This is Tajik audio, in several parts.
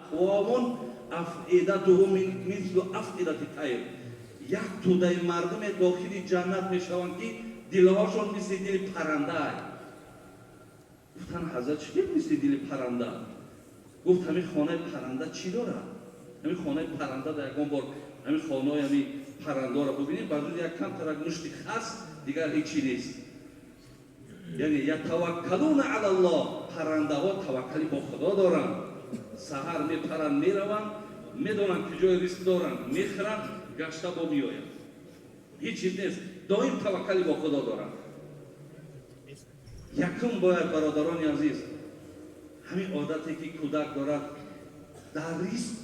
ақвомун афидатуҳум мислу афидати тайр. Як тӯдаи мардуме дохили ҷаннат мешаванд, ки дилҳошон мисли дили паранда. Гуфтан: «Ҳазрат, чӣ мисли дили паранда?» Гуфт: «Ҳамин хонаи паранда чӣ дорад? Ҳамин хонаи паранда дар ягон бор ҳамин хонаҳои ҳамин парандаро бубинем, ба ҷуз як камтарак мушти хас дигар ҳечи нест. Яъне ятаваккалуна алаллоҳ, паррандаҳо таваккали бо Худо доранд. Саҳар мепаранд, мераванд, медонанд, ки ҷои ризқ доранд, мехӯранд, гашта бо меоянд, ҳеҷ чиз нест, доим таваккали бо Худо доранд». Якум, бояд, бародарони азиз, ҳамин одате, ки кӯдак дорад, дар ризқ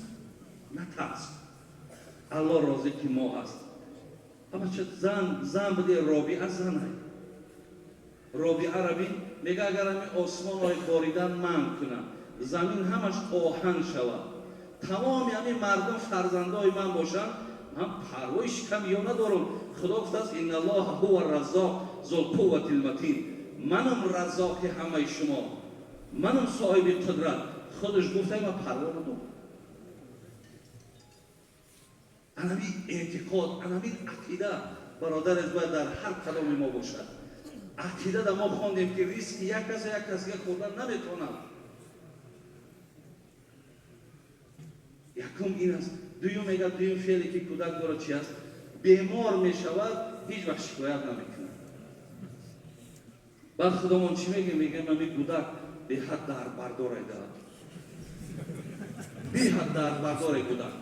натарс, Аллоҳ розиқи мо ҳаст. Абача, зан зан биде, Робиа занай, Робиа бин, мега: «Агар ҳамин осмонҳои боридан манъ кунад, замин ҳамаш оҳан шавад, тамоми ҳамин мардум фарзандои ман бошанд, ман парвои шиками ё надорам. Худо гуфтааст: инналлоҳа ҳува раззоқ зулқуввати лматин. Манам раззоқи ҳамаи шумо, манам соҳиби қудрат. Худаш гуфта, ман парво надорам». Анамин эътиқод, анамин ақида, бародарез, бояд дар ҳар қадоми мо бошад. Ақида да мо хондем, ки риски як каса як касга хӯрдан наметавонад. Якум ин аст. Дуюм, мега, дуюм феъле, ки кӯдак дорад, чи аст? Бемор мешавад, ҳеҷ вақт шикоят намекунад. Баъд худомон чӣ мегӯем? Мегӯем: ами кӯдак беҳад дардбардорайда, беҳад дардбардоре кӯдак.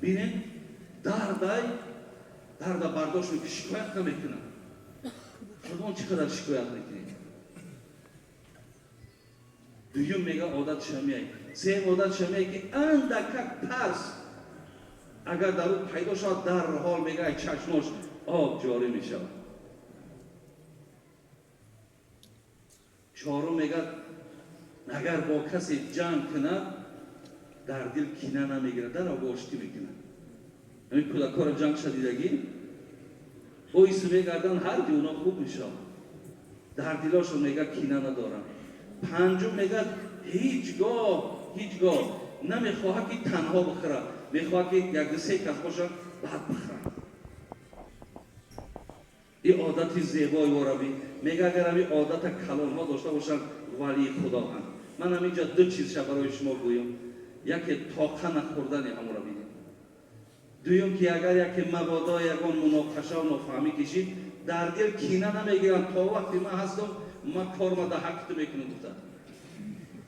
Бинед, дардай, дарда бардошт мекунад, шикоят намекунад. Худомон чӣ қадар шикоят мекунем? Дуюм, мега, одат шамияй. Сеюм одат шамияй, ки андакак тарс агар дар ӯ пайдо шавад, дарҳол, мега, чашмош об ҷорӣ мешавад. Чорум, мега, агар бо касе ҷанг кунад, дар дил кина намегирад, дарав оштӣ мекунад. Ҳамин кӯдакҳоро ҷанг шадидагӣ боиси мегарданд, ҳарди оно хуб мешавад, дар дилошон, мега, кина надоранд. Панҷум, мега, ҳеҷ гоҳ, ҳеҷ гоҳ намехоҳад, ки танҳо бихӯрад, мехоҳад, ки як ду се кас бошад, баъд бихӯрад. Ин одати зебои вораби, мега, агар ҳамин одата калонҳо дошта бошанд, валии Худоанд. Ман ҳаминҷа ду чизша барои шумо гӯям. Яке, тоқа нахӯрдани ҳамонро бинед. Дуюм, ки агар яке мабодо ягон муноқашаву нофаҳмӣ кишид, дар дил кина намегиранд. То вақте ман ҳастам, ман корма да ҳаққи ту мекунам гуфта,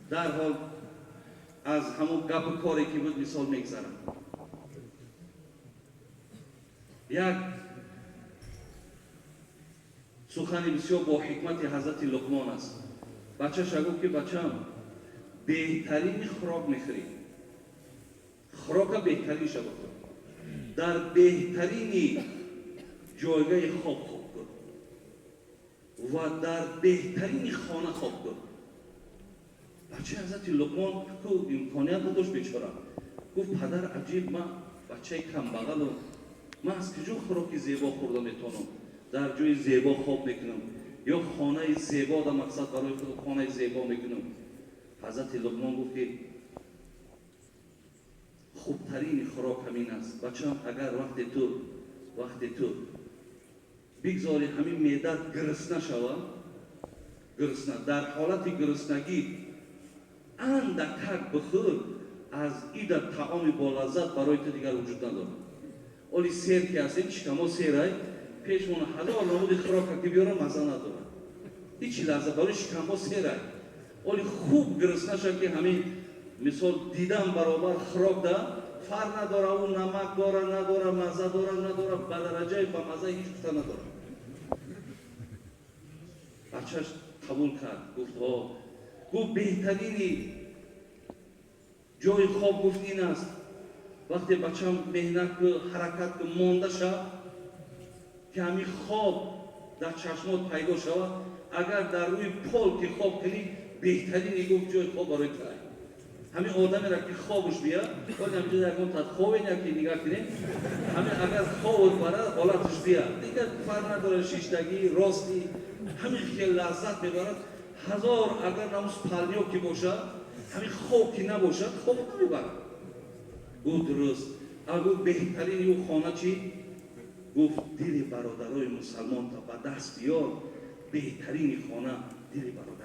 дарҳол аз ҳамон гапу коре, ки буд, мисол мегзарам. Як сухани бисёр бо ҳикмати ҳазрати Луқмон аст. Бачаша гуфт, ки: «Бачам, беҳтарини хӯрок мехӯрӣ, хӯрока беҳтаринша бихӯр, дар беҳтарини ҷойгаи хоб хоб кун ва дар беҳтарини хона хоб кун». Бачаи ҳазрати Луқмон ку имконият надошт, бечора. Гуфт: «Падар, аҷиб, ман бачаи камбағалу ман аз куҷо хӯроки зебо хӯрда метавонам, дар ҷои зебо хоб мекунам ё хонаи зебо да мақсад барои худ хонаи зебо мекунам?» Ҳазрати Луқмон гуфт, ки хубтарини хӯрок ҳамин аст, бачам. Агар вақте ту бигзори ҳамин меъдат гирисна шава, гирисна, дар ҳолати гириснагӣ андакак бихӯр, аз ида таоми болаззат барои ту дигар вуҷуд надорад. Оли сер ки ҳастем, шикамо серай, пешмон ҳазор намуди хӯрока ки биёра, маза надорад, ҳичи лаззат барои шикамҳо серай. Оли хуб гирисна шав, ки ҳамин мисол дидан баробар хӯрок да фарқ надора, ӯ намак дора, надора, маза дора, надора, ба дараҷаи ба маза ҳеҷ гуфта надора. Бачаш қабул кард, гуфт: «Ҳо». Гуфт: «Беҳтарини ҷои хоб», гуфт, «ин аст. Вақте, бачам, меҳнат ку, ҳаракат ку, монда шав, ки ҳамин хоб дар чашмот пайдо шавад, агар дар рӯи пол ки хоб кунӣ, беҳтарини, гуфт, ҷои хоб барои тай». Ҳамин одамеро, ки хобуш бияд, оли ҳамҷо ягон тат хобен, яки нигоҳ кунем, ҳамин агар хобут барад, ҳолаташ бияд, дигар фарқ надорад, шиштагӣ, ростӣ, ҳамин хел лаззат мебарад. Ҳазор агар намуз палниё ки бошад. Ҳамин хоб ки набошад, хоб намебарад. Гуфт: «Дуруст». А гуфт: «Беҳтарини ӯ хона чӣ?» Гуфт: «Дили бародарои мусалмонта ба даст биёр, беҳтарини хона дили бародар».